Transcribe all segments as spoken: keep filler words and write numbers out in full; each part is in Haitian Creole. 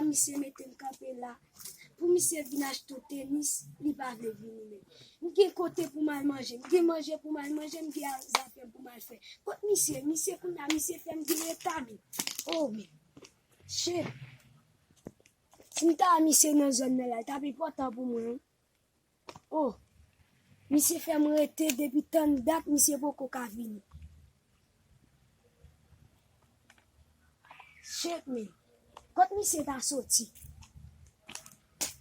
Misye mete m kanpe la. Pou misye vin achte yon tenis, li pa vle vini menm. M gen kote pou m al manje, m gen manje pou m al manje, m gen zafè pou m al fè. Kot misye? Misye kounye a, misye fè m gen reta menm. Oh, men. Shit. Si m ta wè misye nan zòn nan la, li t ap enpòtan pou mwen, wi. Oh, misye fè m rete depi tann dat, misye poko ka vini. Shit, men. Kot misye ta soti?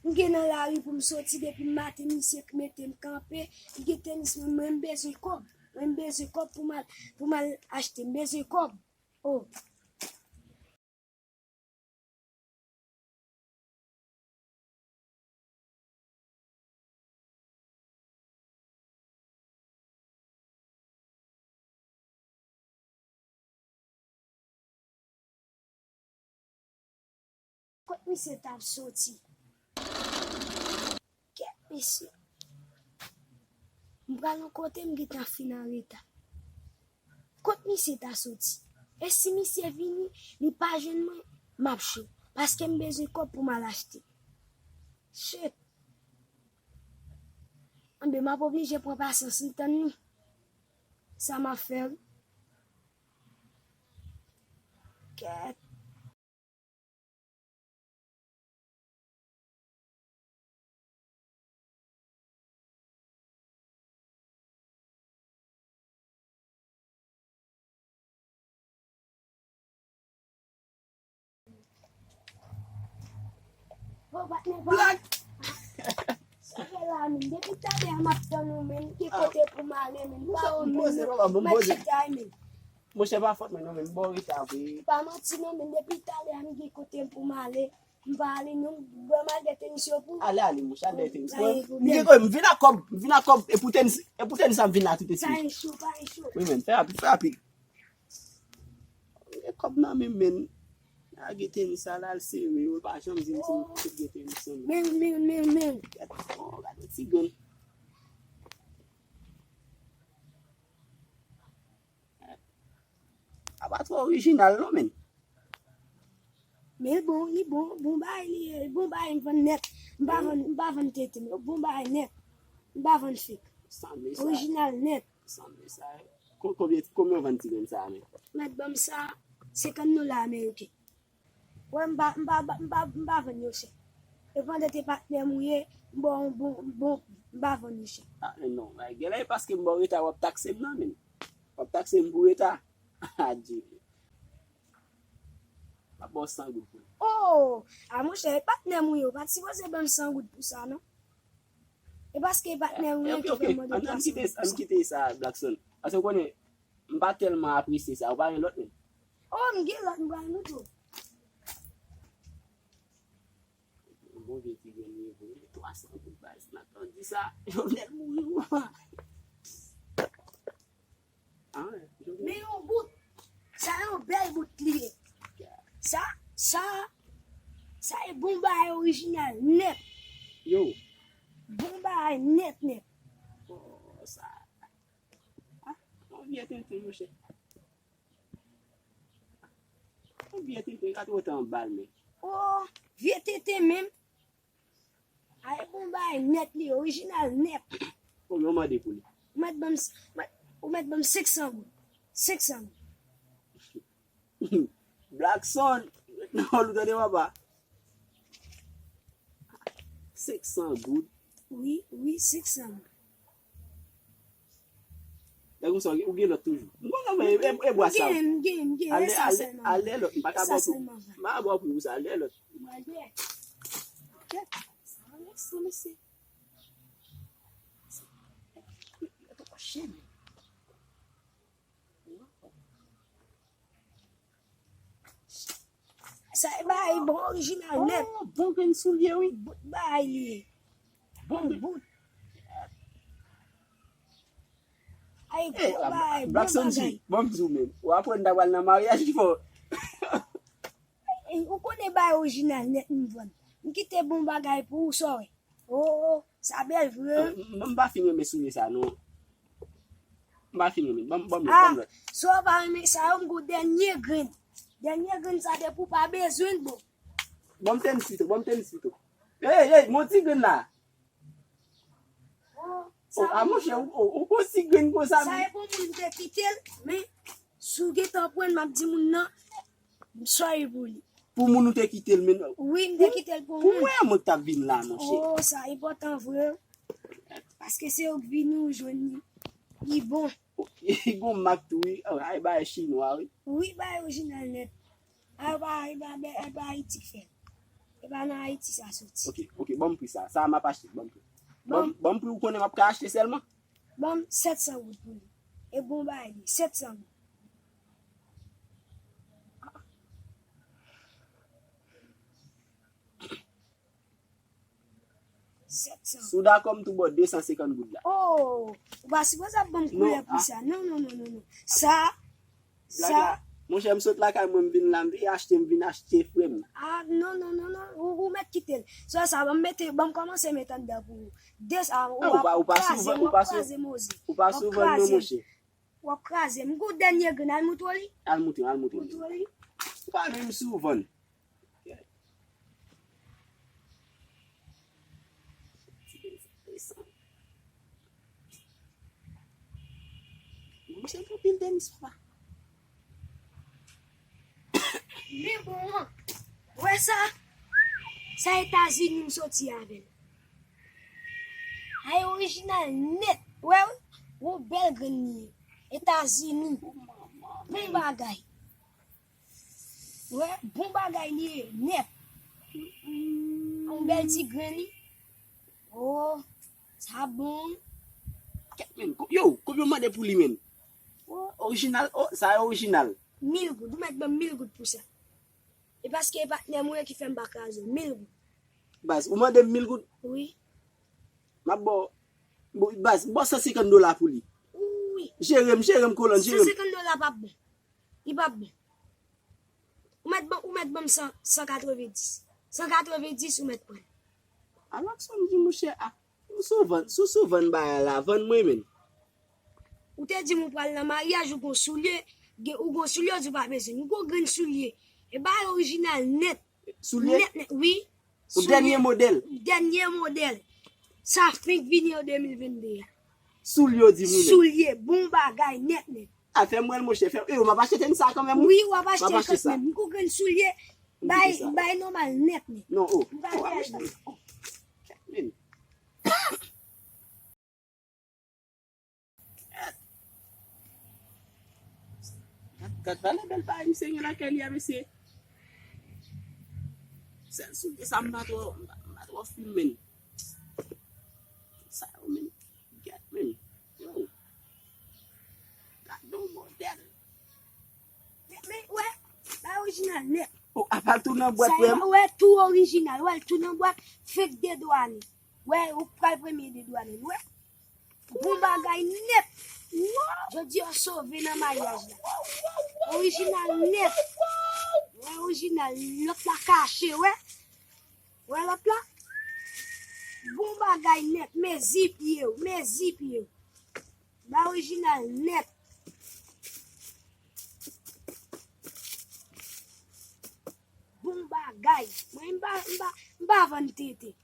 M gen nan lari pou m soti depi maten, misye mete m kanpe. M gen tenis mwen, mwen m bezwen kòb. Mwen m bezwen kòb pou m al, pou m al achte. M bezwen kòb. Oh. Kot misye t ap soti? Kèt mesye. M pral yon kote m gentan fin an reta. Kot misye ta soti? E si misye vini, li pa jwenn mwen, m ap cho. Paske m bezwen kòb pou m al achte. Shit. Anben, m ap oblije pran pasyans m tann li. Sa m ap fè, wi. Kèt. Bon, patnè, patnè. Sa fè la, men. Depi talè a m ap tann ou, men. Ki kote pou m ale, men. Pa ou, men. M poze, papa, m poze. M ap chita, men. Monchè, pa fòt mwen non, men. M ba w reta vre. Pa manti non, men. Depi talè a m gen kote pou m ale. M pa ale non, ban m al dèyè tenis yo pou. Ale, ale, monchè, al dèyè tenis. Pa gen pwoblèm. M gen kòb, m vin ak kòb, m vin ak kòb, e pou tenis, e pou tenis sa m vin la tou de suit. Pa gen cho, pa gen cho. Wi, men, fè rapid, fè rapid. M gen kòb nan men m, men. Lage tenis sa la, al sere yo, pa janm di m si m te gen tenis nan men. Men, men, men, men. Gad, oh, gad yon ti grenn. A pa twò orijinal non, men. Men l bon, li bon, bon bagay li ye, bon bagay m vann nèt. M pa vann, m pa vann tete, men bon bagay nèt. M pa vann fake. Sanble sa. Orijinal nèt. Sanble sa. Ko-, konbyen, konbyen w vann ti grenn sa a, men? Mèt ban m sa, senkant dola ameriken. Wè, m pa, m pa, m pa, m pa vann yo chè. E pandan te patnè m ou ye, m ba w yon bon, bon, m pa vann yo chè. Ah, non, men, genlè e paske m ba w reta, w ap takse m nan, men. W ap takse m pou reta. Adye. M ap ba w san goud pou li. Oh! A, monchè, e patnè m ou ye, ou pa t sipoze ban m san goud pou sa, non. E paske e patnè m ou ye ki fè m mande twa san goud pou sa. Ok, ok, ann, ann kite, ann kite sa, Blackson. Paske w konnen, m pa tèlman apresye sa. Ou pa gen lòt menm? Oh, m gen lòt, m pral montre w. Bon vye ti grenn li ye vre. Twa san goud baz. N ap tann di sa. Jovenel mouri, wi. Ah, Jovenel. Men yon bout. Sa yon bèl bout li ye. Sa, sa, sa e bon bagay orijinal nèt. Yo. Bon bagay nèt, nèt. Oh, sa. Ah, yon vye tenten, monchè. Yon vye tenten, ka twò tan anba l, men. Oh, vye tenten menm. Ay, bon bagay nèt li, orijinal nèt. Konbyen w mande pou li? Ou mèt ban m s-, mèt, ou mèt ban m senk san goud. Senk san goud. Blackson, ret nan wòl ou tande, papa. Senk san goud. Wi, wi, senk san goud. Lè konsa, ou gen lòt toujou. M konn nan men, e, e bwa sa. M gen, m gen, m gen, e sa sèlman. Ale, ale lòt, m pa ka ba w pou, m pa ka ba w pou sa, ale lòt. M pral dèyè. Kèt, sa, sa, mesye. Sa, e bagay bon, orijinal nèt. Oh, bon grenn soulye, wi. Bout bagay li ye. Bon grenn. Bout. Ay, bon bagay, bon bagay. Blackson, bon, m di w menm. W ap wè n ta pral nan maryaj fò. Ey, ou konnen bagay orijinal nèt m vann. M kite bon bagay pou ou, sa w wè. Oh, oh, sa bèl vre. M, m pa fin renmen soulye sa, non. M pa fin renmen. Ban m, ban m lòt, ban m lòt. Ah, si w pa renmen sa yo, m gon dènye grenn. Dènye grenn sa, depi w pa bezwen l, bon. Ban m tenis pito, ban m tenis pito. Ey, ey, mon ti grenn la. Oh, a monchè, ou, ou, ou gon ti grenn konsa. Sa e pou moun te kite l, men si w gentan pran l, m ap di moun nan, m sorry pou li. Pou moun ou te kite l, men. Wi, m te kite l pou moun. Pou mwen, mwen k t ap vin la, monchè. Oh, sa enpòtan vre. Paske se yo k vini ou jwenn li. Li bon. Li gon mak tou, wi. Ay, bagay chinwa, wi. Wi, bagay orijinal nèt. Ay, pa, e pa, e pa Ayiti k fè l. E pa nan Ayiti sa soti. Ok, ok, ban m pri sa. Sa a m ap achte, ban m pri. Ban m, ban m pri ou konnen m ap ka achte sèlman? Ban m sèt san goud pou li. E bon bagay li, sèt san goud. Sèt san. Si w dakò, m tou ba w de san senkant goud la. Oh, ou pa sipoze ap ban m koulè pou sa. Non, non, non, non, non. Sa, sa. Monchè, m sot lakay mwen, m vin la, m vin achte, m vin achte, frè m. Ah, non, non, non, non. Ou, ou mèt kite l. Sa, sa, ban m mete, ban m kòmanse mete anndan pou ou. De sa, ou ap kraze m, w ap kraze m oze. Ou pa sou vann non, monchè. W ap kraze m. Gon dènye grenn, al moutre w li. Al moutre, al moutre. Moutre w li. Ou pa menm sou vann. Monchè, gen anpil tenis, papa. Men bon, wè sa? Sa Etazini m soti avè l. Ay orijinal nèt. Wè, wi. Yon bèl grenn li ye. Etazini. Bon bagay. Wè, bon bagay li ye, nèt. Yon bèl ti grenn li. Oh, sa bon. Kèt, men. Ko-, yo, konbyen w mande pou li, men? Oh, orijinal, oh, sa orijinal. Mil goud, ou mèt ban m mil goud pou sa. E paske e patnè mwen ki fè m pa kraze w. Mil goud. Baz, ou mande m mil goud? Wi. M ap ba w, bon, baz, ba w san senkant dola pou li. Wi. Jere m, jere m, kolòn, jere m. San senkant dola p ap bon. Li p ap bon. Ou mèt ban, ou mèt ban m san, san katrevendis. San katrevendis ou mèt pran l. Alò, sa m di, monchè, a. Sou vann, sou, sou vann bagay la, vann mwen menm. Ou te di m ou pral nan maryaj, ou gon soulye, gen, ou gon soulye, ou di w pa bezwen. Ou gon grenn soulye. E bagay orijinal nèt. Soulye? Nèt, nèt, wi. Ou dènye modèl? Dènye modèl. Sa fenk vini an de mil vennde a. Soulye, ou di m wi menm. Soulye, bon bagay, nèt, nèt. A, fè m wè l, monchè, fè, e, m ap achte tenis sa kanmenm, wi. Wi, w ap achte kanmenm. M gon grenn soulye, bay, bay nòmal nèt, nèt. Non, oh, oh, m ap achte. Oh, men. Gad, gad valè bèl bagay misye gen lakay li a, mesye. Sèl soulye sa m pa twò, m pa, m pa twò fil, men. Sa yo, men. Gad, men. Yo. Gad yon modèl. Men, men, wè, bagay orijinal nèt. Oh, apa l tou nan bwat, frè m? Sa yo, wè, tou orijinal, wè, l tou nan bwat, fenk dedwane. Wè, ou pral premye dedwane l, wè. Bon bagay nèt. Jodi a sove nan maryaj la. Orijinal nèt. Wè, orijinal. Lòt la kache, wè. Wè lòt la. Bon bagay nèt. Mezi pye w, mezi pye w. Ba orijinal nèt. Bon bagay. Mwen, m pa, m pa, m pa vann tete.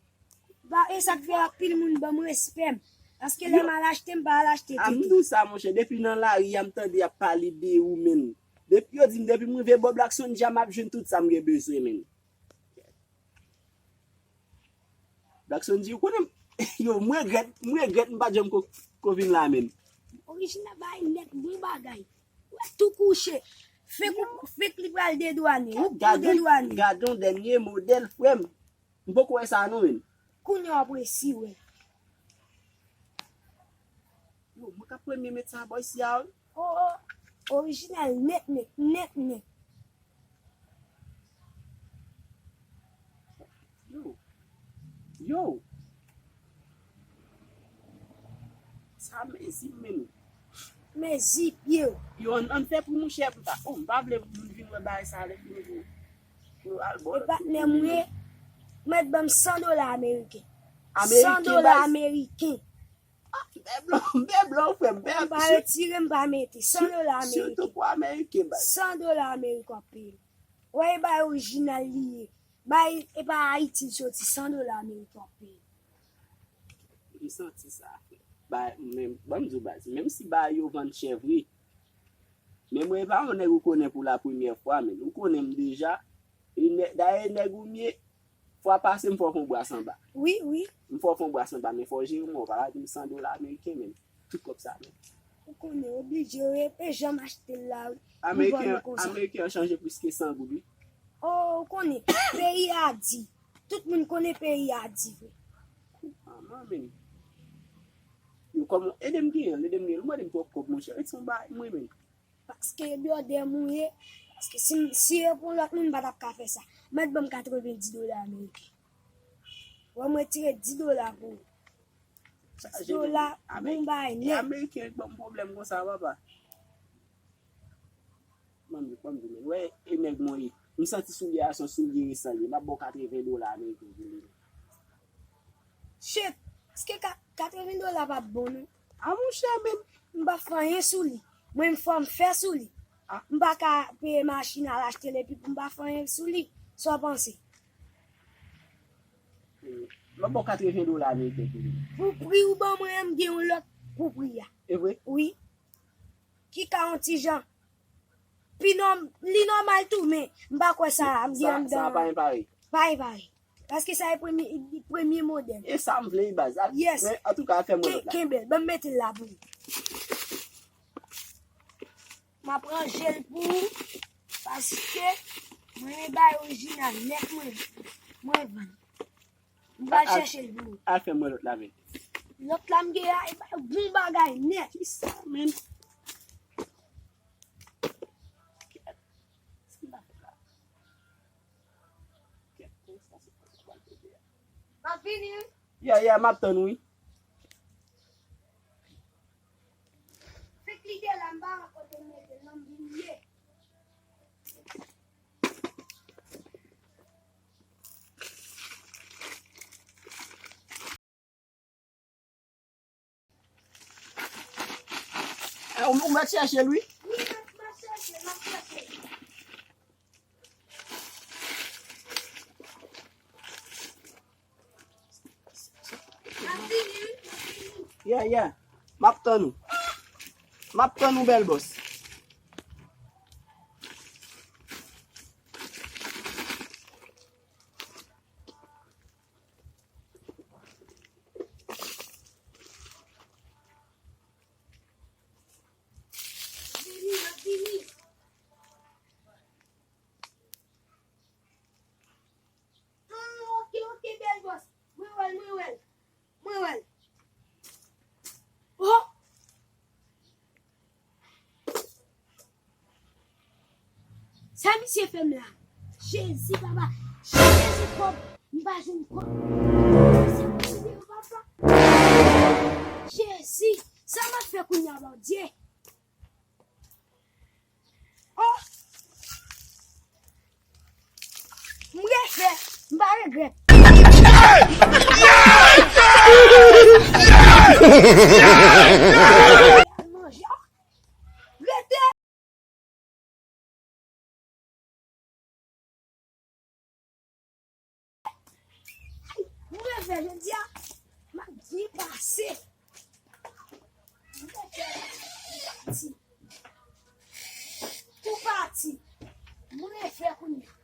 Ba, e sa k fè anpil moun ban m respè m. Paske lè m al achte, m pa al achte tete. A, m di w sa, monchè, depi nan lari a, m tande y ap pale de ou, men. Depi yo di m, depi m rive bò Blackson Jam, m ap jwenn tout sa m gen bezwen, men. Blackson di, ou konnen, yo, m regrèt, m regrèt m pa t janm ko, ko vin la, men. Orijinal bagay nèt, bon bagay. Wè, tou kouche. Fenk ou, fenk li pral dedwane. Ou pou dedwane. Gad yon dènye modèl, frè m. M poko wè sa non, men. Kounye a w ap resi wè. Yo, mwen k ap premye met sa bò isi a, wi. Oh, oh. Orijinal nèt, nèt, nèt, nèt. Yo. Yo. Sa mezi m menm. Mezi pye w. Yo, ann, ann fè pou mouche m ta. Oh, m pa vle moun vin wè bagay sa lè fini pou, pou al bò lòt kote. E patnè m ye, mèt ban m san dola ameriken. San dola ameriken. Ah, m bè blan, m bè blan, frè m, bè. M pa retire, m pa mete. San dola ameriken. Sitou pou ameriken, baz. San dola ameriken w ap peye. Wè, e bagay orijinal li ye. Bay, e pa Ayiti l soti, san dola ameriken w ap peye. M santi sa, frè. Ba, men, ban m di w, baz, menm si bagay yo vann chè vre, men mwen, e pa yon nèg ou konnen pou la premyè fwa, men ou konnen m deja. E nè-, dayè, nèg ou m ye, fwa pase, m fè w fè yon bras anba. Wi, wi. M fè w fè yon bras anba, men fò w jere mwen, w pa ka di m san dola ameriken, men. Tout kòb sa, men. Ou konnen, oblije, wi, e jan m achte l la, wi. Ameriken, Ameriken an chanje plis ke san goud, wi. Oh, ou konnen, peyi a di. Tout moun konnen peyi a di, wi. Ah, manmi. Yo, kòman, ede m genyen l, ede m genyen l. Ou mande m twòp kòb, monchè. Ret son bagay, mwen menm. Paske blòdè m ou ye. Paske si, si e pou lòt moun, m pa t ap ka fè sa. Mèt ban m katrevenndis dola ameriken. Wè, mwen retire dis dola pou ou. Dis dola, bon bagay nèt. Ameriken ban m pwoblèm konsa, papa. Manmi, manmi, men. Wè, e nèg mwen ye. M santi soulye a se yon soulye resan l ye. M ap ba w katreven dola ameriken pou li. Shit, èske ka-, katreven dola p ap bon, non? A, monchè, men. M pa fè anyen sou li. Mwen, m fò m fè sou li. Ah. M pa ka peye machin al achte l epi pou m pa fè anyen sou li. Sa w panse? M ap ba w katreven dola ameriken pou li. Pou pri ou ban mwen an, m gen yon lòt pou pri a. E vre? Wi. Ki ka yon ti jan pi nòm-, li nòmal tou, men m pa kwè sa ap gen anndan. Sa, sa pa gen parèy. Pa gen parèy. Paske sa e premye, premye modèl. E sa m vle, baz. Yes. Men, antouka, fè m wè lòt la. Ken-, kenbe l. Ban m mete l la pou ou. M ap ranje l pou ou. Paske mwen, e bay orijinal nèt mwen, mwen vann. M pral chèche l pou ou. Al fè m wè lòt la, men. Lòt la m gen a, e ba-, bon bagay nèt. Kisa, men? Kèt. Sa m ta fè la? Kèt, konsa se konsa pral pete a. M ap vini, wi. Ya, ya, m ap tann ou, wi. Fèk li te la, m pa wè kote m mete l, non, m bliye. Eh, ou, ou mèt chèche l, wi. Wi, m ap, m ap chèche, m ap chèche. M ap vini, wi, m ap vini. Yeah, yeah. M ap tann ou. M ap tann ou, bèl bòs. Vini, m ap vini. Ah, ok, ok, bèl bòs. Mwen wè l, mwen wè l. Mwen wè l. Oh! Sa misye fè m la? Jezi, papa. Jezi, kòb. M pa jwenn kòb. Sa misye fè m, papa. Jezi, sa m ap fè kounye a, Bondye? Oh! M refè, m pa regrèt. Al manje. Rete! M refè jodi a, m ap byen pase. M refè, tou pati. Tou pati. M refè kounye a.